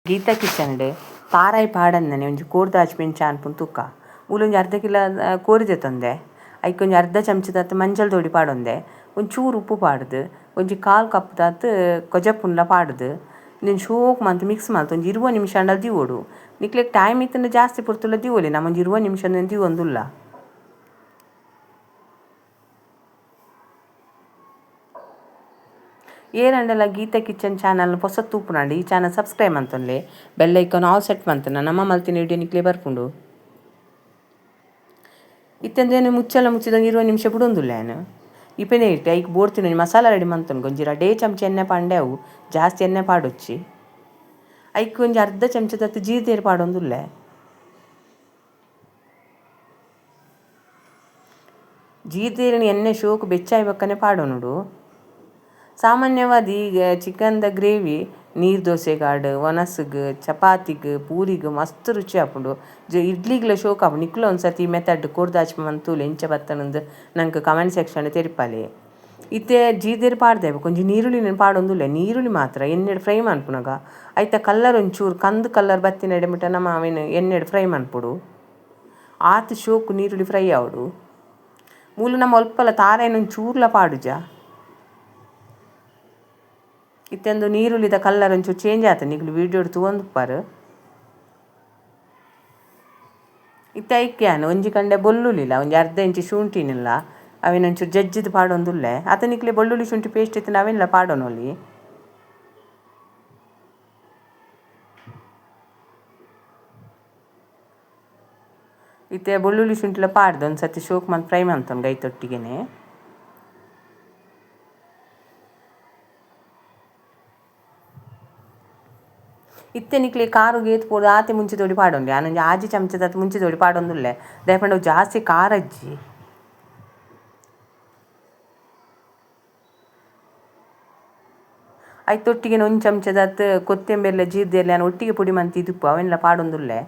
Geetha ಕಿಚನ್ಡ್ ತಾರಾಯಿ ಪಾಡಂದನೆ ಒಂಜಿ ಕೋರ್ದಾಜ್ ಮೆಂಚ ಅನ್ಪುನ ತೂಕ. ಮೂಲೊಂಜಿ ಅರ್ಧ ಕಿಲೋ ಕೋರಿ ದೆತ್ತೊಂದೆ, ಐಕ್ ಒಂಜಿ ಅರ್ಧ ಚಮಚದಾತ್ ಮಂಜಲ್ ದೊಡಿ ಪಾಡೊಂದೆ, ಒಂಚೂರು ಉಪ್ಪು ಪಾಡ್ದು, ಒಂಜಿ ಕಾಲು ಕಪ್ದಾತ್ ಕೊಜಪುನ್ಲ ಪಾಡ್ದು, ಇಂದೆನ್ ಶೋಕ್ ಮಂತ್ ಮಿಕ್ಸ್ ಮಲ್ತ್ ಒಂಜಿ 20 ನಿಮಿಷ ಆಂಡಲ ದೀವೊಡು. ನಿಕ್ಲೆಗ್ ಟೈಮ್ ಇತ್ತಂಡ ಜಾಸ್ತಿ ಪೊರ್ತುಲ ದೀವೊಲಿ, ನಮ ಒಂಜಿ 20 ನಿಮಿಷ ದೀವೊಂದುಲ್ಲ. ಏರಂಡಲ ಗೀತಾ ಕಿಚನ್ ಚಾನಲ್ ಪೊಸ ತೂಪುನಾಂಡ ಈ ಚಾನಲ್ ಸಬ್ಸ್ಕ್ರೈಬ್ ಮಂತೊನ್ಲೆ, bell icon all set ಮಂತನ ನಮ್ಮ ಮಲ್ತಿನ ವಿಡಿಯೋ ನಿಕ್ಲೆ ಬರ್ಪುಂಡು. ಇತ್ತಂದೇನು ಮುಚ್ಚಲ ಮುಚ್ಚಿದ 20 ನಿಮಿಷ ಬಿಡೊಂದುಲ್ಲ ಏನು. ಇಪ್ಪನೇ ಇಟ್ಟೆ ಐಕ್ ಬೋಡ್ತಿನ ಒಂಜಿ ಮಸಾಲ ರೆಡಿ ಮಂತೊನ್ಗೆ ಒಂಜಿ ರಡೇ ಚಮಚ ಎಣ್ಣೆ ಪಾಂಡೆ ಅವು ಜಾಸ್ತಿ ಎಣ್ಣೆ ಪಾಡೊಚ್ಚಿ. ಐಕ್ ಒಂಜಿ ಅರ್ಧ ಚಮಚದತ್ತು ಜೀರ್ದೇರು ಪಾಡೊಂದುಲ್ಲೆ. ಜೀರ್ದೇರಿನ ಎಣ್ಣೆ ಶೋಕು ಬೆಚ್ಚಾಯಿ ಬಕ್ಕನೆ ಪಾಡೊನುಡು. ಸಾಮಾನ್ಯವಾದ ಈಗ ಚಿಕನ್ದ ಗ್ರೇವಿ ನೀರು ದೋಸೆಗಾಡು ಒನಸ್ಗ್ ಚಪಾತಿಗ್ ಪೂರಿಗ್ ಮಸ್ತ್ ರುಚಿ ಆಪುಂಡು. ಇಡ್ಲಿಗ್ಲ ಶೋಕ್ ಆಪುಂಡು. ನಿಕ್ಲು ಒಂದ್ಸತಿ ಮೆಥಡ್ ಕೋರ್ದಾಚ್ ಮಂತೂಲೆ ಎಂಚ ಬತ್ತನಂದು ನಂಗೆ ಕಮೆಂಟ್ ಸೆಕ್ಷನ್ ತೆರಿಪಾಲೆ. ಇತ್ತೆ ಜೀರ್ದೇರು ಪಾಡ್ದೆ ಒಂಜಿ ನೀರುಳ್ಳಿ ಪಾಡೊಂದುಲ್ಲೆ. ನೀರುಳ್ಳಿ ಮಾತ್ರ ಎಣ್ಣೆಡ್ ಫ್ರೈ ಮನ್ಪುನಗ ಐತ ಕಲ್ಲರ್ ಒಂಚೂರು ಕಂದು ಕಲ್ಲರ್ ಬತ್ತಿನ ಎಡೆಮಿಟ ನಮ್ಮ ಅವೇನು ಎಣ್ಣೆಡ್ ಫ್ರೈ ಮನ್ಪೊಡು. ಆತ್ ಶೋಕು ನೀರುಳ್ಳಿ ಫ್ರೈ ಆವಡು. ಮೂಲು ನಮ್ಮ ಅಲ್ಪಲ ತಾರಾಯಿನ ಒಂಚೂರ್ಲ ಪಾಡುಜ. ಇತ್ತೆಂದು ನೀರುಳ್ಳಿದ ಕಲ್ಲರ್ ಒಂಚೂರು ಚೇಂಜ್ ಆತ ನಿಕ್ಲು ವೀಡಿಯೋಡ್ ತೂವೊಂದುಪ್ಪಾರು. ಇತ್ತೆ ಐಕ್ಯಾನ್ ಒಂಜಿ ಕಂಡೆ ಬೊಲ್ಲುಲಿಲ್ಲ ಒಂಜಿ ಅರ್ಧ ಇಂಚು ಶುಂಠಿನಿಲ್ಲ ಅವೇನು ಒಂಚೂರು ಜಜ್ಜಿದ್ ಪಾಡೊಂದುಲ್ಲೆ. ಅತ ನಿಕ್ಲೆ ಬೆಳ್ಳುಳ್ಳಿ ಶುಂಠಿ ಪೇಸ್ಟ್ ಇತ್ತು ಅವೇನ್ಲ ಪಾಡೊನೊಲಿ. ಇತ್ತೆ ಬೆಳ್ಳುಳ್ಳಿ ಶುಂಠಿಲ ಪಾಡ್ದು ಒಂದು ಸತಿ ಶೋಕ್ ಮಂತ್ ಫ್ರೈ ಮಂತೊನ್ಗೆ ಐತೊಟ್ಟಿಗೆನೆ. ಇತ್ತೆ ನಿಕ್ಲೆ ಕಾರು ಗೇತ್ ಪೋಡು ಆತೆ ಮುಂಚೆ ತೋಡಿ ಪಾಡೊಂಡೆ ಆನೊಂಜಿ ಆಜಿ ಚಮಚದಾತ್ ಮುಂಚೆ ತೋಡಿ ಪಾಡೊಂದುಲ್ಲೆ. ದಾಯೆ ಜಾಸ್ತಿ ಖಾರ ಅಜ್ಜಿ. ಐತೊಟ್ಟಿಗೆ ಒಂಜಿ ಚಮಚದಾತ್ ಕೊತ್ತಂಬರಿಲ ಜೀರ್ದೆಲ್ಲ ಒಟ್ಟಿಗೆ ಪೊಡಿ ಮಂತಿ ಇದುಪ್ಪು ಅವೆನ್ಲ ಪಾಡೊಂದುಲ್ಲೆ.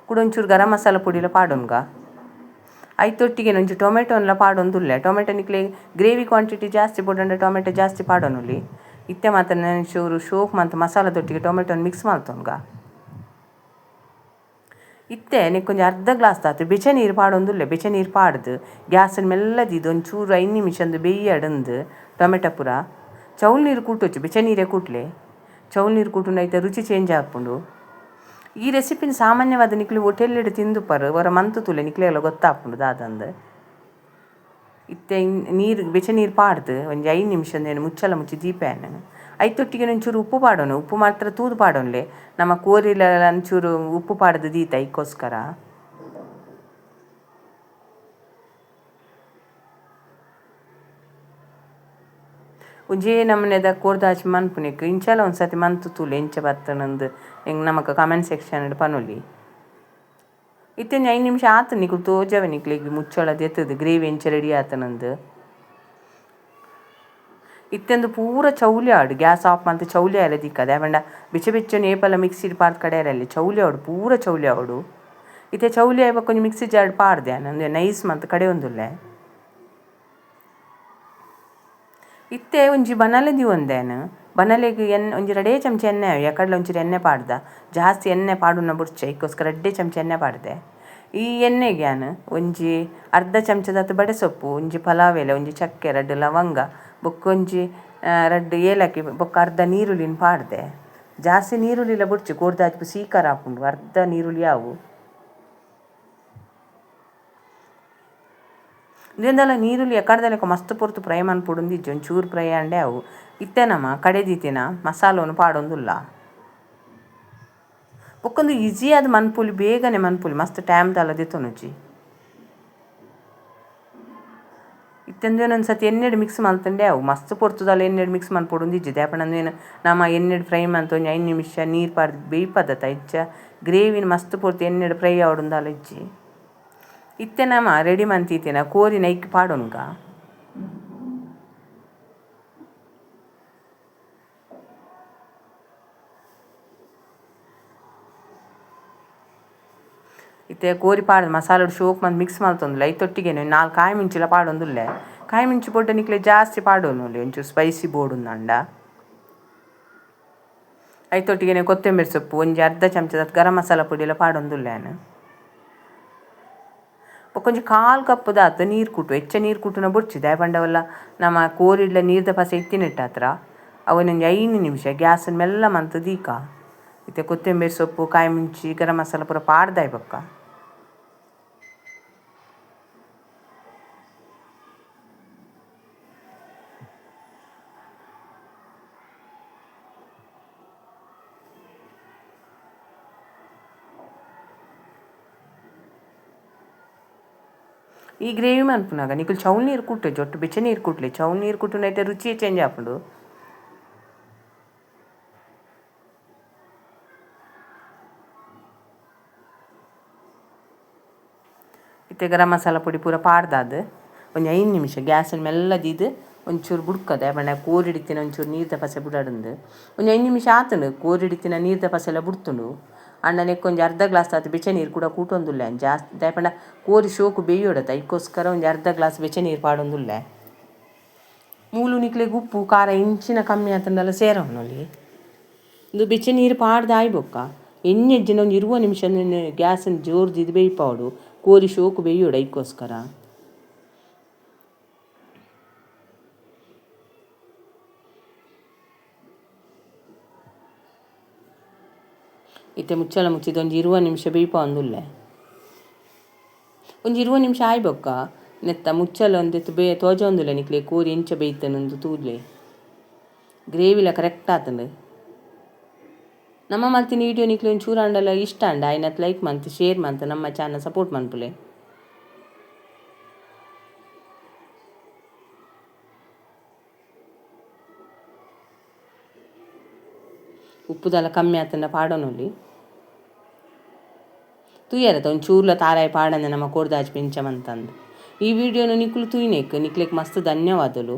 ಕುಡ ಒಂಚೂರು ಗರಂ ಮಸಾಲ ಪೊಡಿಲ ಪಾಡೊನ್ಗ. ಐತೊಟ್ಟಿಗೆ ಒಂಜಿ ಟೊಮೆಟೊನ್ಲ ಪಾಡೊಂದುಲ್ಲೆ. ಟೊಮೆಟೊ ನಿಕ್ಲೆ ಗ್ರೇವಿ ಕ್ವಾಂಟಿಟಿ ಜಾಸ್ತಿ ಬೋಡಂಡ ಟೊಮೆಟೊ ಜಾಸ್ತಿ ಪಾಡೊನೊಲಿ. ಇತ್ತೆ ಮಾತ್ರ ಒಂಚೂರು ಶೋಕ್ ಮಂತ್ ಮಸಾಲದೊಟ್ಟಿಗೆ ಟೊಮೆಟೊನ್ ಮಿಕ್ಸ್ ಮಲ್ತೊನ್ಗ. ಇತ್ತೆ ನಿಕ್ಕೊಂಜಿ ಅರ್ಧ ಗ್ಲಾಸ್ ದಾತ್ ಬೆಚ್ಚ ನೀರು ಪಾಡೊಂದುಲ್ಲೆ. ಬೆಚ್ಚ ನೀರು ಪಾಡ್ದು ಗ್ಯಾಸ್ ಮೆಲ್ಲದಿದ್ದು ಒಂಚೂರು 5 ನಿಮಿಷ ಅಂದು ಬೇಯಡಂದು ಟೊಮೆಟೊ ಪೂರ. ಚೌಲ್ ನೀರು ಕೂಟೊಚ್ಚು, ಬೆಚ್ಚ ನೀರೇ ಕೂಟ್ಲೆ. ಚೌಲ್ ನೀರು ಕೂಟುಂಡ ಐತ ರುಚಿ ಚೇಂಜ್ ಆಪುಂಡು. ಈ ರೆಸಿಪಿನ ಸಾಮಾನ್ಯವಾದ ನಿಕ್ಲೆ ಹೋಟೆಲ್ ತಿಂದುಪರು ಹೊರ ಮಂತು ತೂಲೆ ನಿಕ್ಲೆಲ್ಲ ಗೊತ್ತಾಪುಂಡು ದಾದಂದು. ಇತ್ತೆ ನೀರು ಬೆಚ್ಚ ನೀರು ಪಾಡ್ದು ಒಂಜಿ 5 ನಿಮಿಷ ಮುಚ್ಚಲ ಮುಚ್ಚಿ ದೀಪೇನು. ಐತೊಟ್ಟಿಗೆ ಒಂಚೂರು ಉಪ್ಪು ಪಾಡೋಣ. ಉಪ್ಪು ಮಾತ್ರ ತೂದು ಪಾಡೊನ್ಲೆ, ನಮ್ಮ ಕೋರಿಲ ಒಂಚೂರು ಉಪ್ಪು ಪಾಡ್ದು ದೀತ ಐಕ್ಕೋಸ್ಕರ. ಒಂಜೇ ನಮೂನೆದ ಕೋರ್ದಾಚ್ ಮನ್ಪುನೆಕ್ ಇಂಚಲ ಒಂದ್ಸತಿ ಮಂತು ತೂಲೆ ಎಂಚ ಬತ್ತನಂದು ಎಂಕ್ ನಮಕ್ ಕಮೆಂಟ್ ಸೆಕ್ಷನ್ ಪನೊಲಿ. ಇತ್ತೆ 5 ನಿಮಿಷ ಆತು ನಿಕುಲು ತೋಜವೆ ನಿಕ್ಲೆಗ್ ಮುಚ್ಚಳ ದೆತ್ತದು ಗ್ರೇವಿ ಎಂಚ ರೆಡಿ ಆತನಂದು. ಇತ್ತೆಂದು ಪೂರ ಚೌಲಿ ಆಡು ಗ್ಯಾಸ್ ಆಫ್ ಮಂತ್ ಚೌಲಿ ಆರೆ ದಿಕ್ಕದೆ ಪಂಡ ಬೆಚ್ಚ ಬೆಚ್ಚನೆ ಏಪಲ ಮಿಕ್ಸಿಡ್ ಪಾಡ್ದ್ ಕಡೆಯರಲ್ಲಿ ಚೌಲಿ ಆವಡು ಪೂರ ಚೌಲಿ ಆವಡು. ಇತ್ತೆ ಚೌಲಿ ಆಯ್ ಬೊಕ್ಕ ಒಂಜಿ ಮಿಕ್ಸಿ ಜಾರ್ಡ್ ಪಾಡ್ದೆ ಅಂದು ನೈಸ್ ಮಂತ್ ಕಡೆ ಒಂದುಲ್ಲೆ. ಇತ್ತೆ ಒಂಜಿ ಬನಲೆ ದೀವೊಂದೇನು. ಬನಲೆಗ್ ಎಣ್ಣೆ ಒಂಜಿ ರಡೇ ಚಮಚ ಎಣ್ಣೆ ಎಕಡ್ಲ ಒಂಚೂರು ಎಣ್ಣೆ ಪಾಡ್ದ. ಜಾಸ್ತಿ ಎಣ್ಣೆ ಪಾಡುನ ಬುಡ್ಚೆ ಐಕ್ಕೋಸ್ಕರ ರಡ್ಡೆ ಚಮಚ ಎಣ್ಣೆ ಪಾಡ್ದೆ. ಈ ಎಣ್ಣೆಗೆ ಯಾನ್ ಒಂಜಿ ಅರ್ಧ ಚಮಚದಾತ್ ಬಡೆಸೊಪ್ಪು, ಒಂಜಿ ಪಲಾವ್ ಎಲೆ, ಒಂಜಿ ಚಕ್ಕೆ, ರಡ್ಡ್ ಲವಂಗ, ಬೊಕ್ಕೊಂಜಿ ರಡ್ಡ್ ಏಲಕ್ಕಿ, ಬೊಕ್ಕ ಅರ್ಧ ನೀರುಳ್ಳಿನ ಪಾಡ್ದೆ. ಜಾಸ್ತಿ ನೀರುಳ್ಳಿಲ ಬೊಡ್ಚಿ ಕೋರ್ದಾಜ್ಪು ಸೀಕಾರ ಆಪುಂಡು, ಅರ್ಧ ನೀರುಳ್ಳಿ ಆವು. ಇಂದೆಂದಲ ನೀರುಳ್ಳಿ ಎಕಡ್ದಲೆಕ ಮಸ್ತ್ ಪೊರ್ತು ಫ್ರೈ ಮನ್ಪೊಡುಂದಿಜ್ಜಿ, ಒಂಚೂರು ಫ್ರೈ ಆಂಡೆ ಅವು. ಇತ್ತೆ ನಮ ಕಡೆದೀತಿನ ಮಸಾಲೊನು ಪಾಡೊಂದುಲ್ಲ. ಬೊಕ್ಕೊಂದು ಈಸಿ ಆದ್ ಮನ್ಪೊಲಿ, ಬೇಗನೆ ಮನ್ಪೊಲಿ, ಮಸ್ತ್ ಟೈಮ್ ದಾಲ ದೆತ್ತೊನುಜಿ. ಇತ್ತೆಂದು ಒಂದ್ಸತಿ ಎಣ್ಣೆಡ್ ಮಿಕ್ಸ್ ಮಲ್ತಂಡೆ ಅವು. ಮಸ್ತ್ ಪೊರ್ತುದಾಲ ಎಣ್ಣೆಡ್ ಮಿಕ್ಸ್ ಮನ್ಪೊಡುಂದಿಜ್ಜಿ. ದಾಯೆ ಪಂಡ ನಮ ಎಣ್ಣೆಡ್ ಫ್ರೈ ಮಂತ್ ಒಂಜಿ 5 ನಿಮಿಷ ನೀರು ಪಾಡ್ದು ಬೇಯ್ಪದತ ಇಜ್ಜ ಗ್ರೇವಿನ ಮಸ್ತ್ ಪೊರ್ತು ಎಣ್ಣೆಡ್ ಫ್ರೈ ಆವೊಡುಂದಾಲ ಇಜ್ಜಿ. ಇತ್ತೆ ನಮ ರೆಡಿ ಮಂತಿತ್ತಿನ ಕೋರಿನ ಐಕ್ ಪಾಡೊನ್ಗ. ಇತ್ತೆ ಕೋರಿ ಪಾಡ್ದು ಮಸಾಲೆಡ್ ಶೋಕ್ ಮಂತ್ ಮಿಕ್ಸ್ ಮಲ್ತೊಂದುಲ್ಲೆ. ಐತೊಟ್ಟಿಗೆ 4 ಕಾಯಿ ಮಿಂಚಿಲ ಪಾಡೊಂದುಲ್ಲೆ. ಕಾಯಿ ಮಿಂಚು ಪೊಡ್ಡ ನಿಕ್ಲೆ ಜಾಸ್ತಿ ಪಾಡೊನೊಲಿ ಒಂಚೂರು ಸ್ಪೈಸಿ ಬೋಡುಂದಾಂಡ. ಐತೊಟ್ಟಿಗೆ ಕೊತ್ತಂಬರಿ ಸೊಪ್ಪು ಒಂಜಿ ಅರ್ಧ ಚಮಚದ ಗರಂ ಮಸಾಲ ಪುಡಿಲ ಪಾಡೊಂದುಲ್ಲೇನು. ಬೊಕ್ಕ ಕಾಲು ಕಪ್ ದಾತ್ ನೀರು ಕುಟ್ಟು, ಹೆಚ್ಚ ನೀರು ಕುಟ್ಟುನ ಬೊಡ್ಚಿ ದಾಯೆ ಪಂಡವಲ್ಲ ನಮ್ಮ ಕೋರಿಡ್ಲ ನೀರ್ದ ಪಸೆ ಇತ್ತಿನೆಟ್ಟಾತ್ರ. ಅವನೊಂಜಿ 5 ನಿಮಿಷ ಗ್ಯಾಸ್ ಮೆಲ್ಲ ಮಂತ್ ದೀಕ. ಇತ್ತೆ ಕೊತ್ತಂಬರಿ ಸೊಪ್ಪು, ಕಾಯಿ ಮುಂಚಿ, ಗರಂ ಮಸಾಲ ಪೂರ ಪಾಡ್ದಾಯ್ ಬೊಕ್ಕ. ಈ ಗ್ರೇವಿ ಮನ್ಪುನಾಗ ನಿಕುಲು ಚೌಲ್ ನೀರು ಕುಟ್ಟೆ ಜೊಟ್ಟು ಬೆಚ್ಚ ನೀರು ಕುಟ್ಲೆ, ಚೌಲ್ ನೀರು ಕುಟ್ಟುನೈತೆ ರುಚಿ ಚೇಂಜ್ ಆಪುಂಡು. ಇತ್ತೆ ಗರಂ ಮಸಾಲ ಪುಡಿ ಪೂರ ಪಾಡ್ದಾದ್ ಒಂಜಿ 5 ನಿಮಿಷ ಗ್ಯಾಸ್ ಮೆಲ್ಲ ದೀದ್ ಒಂಚೂರು ಬುಡ್ಕದೆ ಪಂಡ ಕೋರಿಡಿತ್ತಿನ ಒಂಚೂರು ನೀರ್ದ ಪಸೆ ಬುಡಾಡುಂದು. ಒಂಜಿ 5 ನಿಮಿಷ ಆತುಂಡು, ಕೋರಿಡಿತ್ತಿನ ನೀರ್ದ ಪಸೆಲ್ಲ ಬುಡ್ತುಂಡು. ಅಂಡ ಒಂಜಿ ಅರ್ಧ ಗ್ಲಾಸ್ ಆತು ಬೆಚ್ಚ ನೀರು ಕೂಡ ಕೂಟೊಂದುಲ್ಲೆ ಜಾಸ್ತಿ, ದಾಯೆ ಪಂಡ ಕೋರಿ ಶೋಕು ಬೇಯೋಡತ್ತ, ಐಕ್ಕೋಸ್ಕರ ಒಂಜಿ ಅರ್ಧ ಗ್ಲಾಸ್ ಬೆಚ್ಚ ನೀರು ಪಾಡೊಂದುಲ್ಲೆ. ಮೂಲು ನಿಕ್ಲೆಗ್ ಉಪ್ಪು ಖಾರ ಇಂಚಿನ ಕಮ್ಮಿ ಆತಂಡಲ ಸೇರವನೊಲಿ. ಇಂದು ಬೆಚ್ಚ ನೀರು ಪಾಡ್ದಾಯ್ ಬೊಕ್ಕ ಎಣ್ಣೆಜ್ಜಿನ ಒಂಜಿ 20 ನಿಮಿಷ ಗ್ಯಾಸನ್ನು ಜೋರು ದೀದ್ ಬೇಯ್ಪಾವೊಡು, ಕೋರಿ ಶೋಕು ಬೇಯೋಡು ಐಕ್ಕೋಸ್ಕರ. ಇತ್ತೆ ಮುಚ್ಚಳ ಮುಚ್ಚಿದ ಒಂಜಿ 20 ನಿಮಿಷ ಬೇಯ್ಪಾವೊಂದುಲ್ಲೆ. ಒಂಜಿ 20 ನಿಮಿಷ ಆಯ್ ಬೊಕ್ಕ ನೆತ್ತ ಮುಚ್ಚಲ ಒಂದೆತ್ತು ಬೇ ತೋಜೊಂದುಲ್ಲೆ ನಿಕ್ಲೆ ಕೋರಿ ಎಂಚ ಬೇಯ್ತನೊಂದು ತೂಲೆ. ಗ್ರೇವಿಲ ಕರೆಕ್ಟ್ ಆತುಂಡು. ನಮ್ಮ ಮಲ್ತಿನ ವೀಡಿಯೋ ನಿಕ್ಲೆ ಒಂಚೂರು ಆಂಡಲ ಇಷ್ಟ ಆಂಡ ಆಯ್ನತ್ ಲೈಕ್ ಮಂತ್, ಶೇರ್ ಮಂತ್, ನಮ್ಮ ಚಾನಲ್ ಸಪೋರ್ಟ್ ಮನ್ಪುಲೆ. ಉಪ್ಪುದಲ ಕಮ್ಮಿ ಆತಂಡ ಪಾಡೊನೊಲಿ. ತೂಯರತ ಒಂಚೂರ್ಲ ತಾರಾಯಿ ಪಾಡಂದೆ ನಮ್ಮ ಕೋರ್ದಾಜ್ ಪಿಂಚಮಂತಂದು. ಈ ವಿಡಿಯೋನು ನಿಕುಲು ತೂಯಿನೆಕ್ ನಿಕ್ಲೆಗ್ ಮಸ್ತ್ ಧನ್ಯವಾದಲು.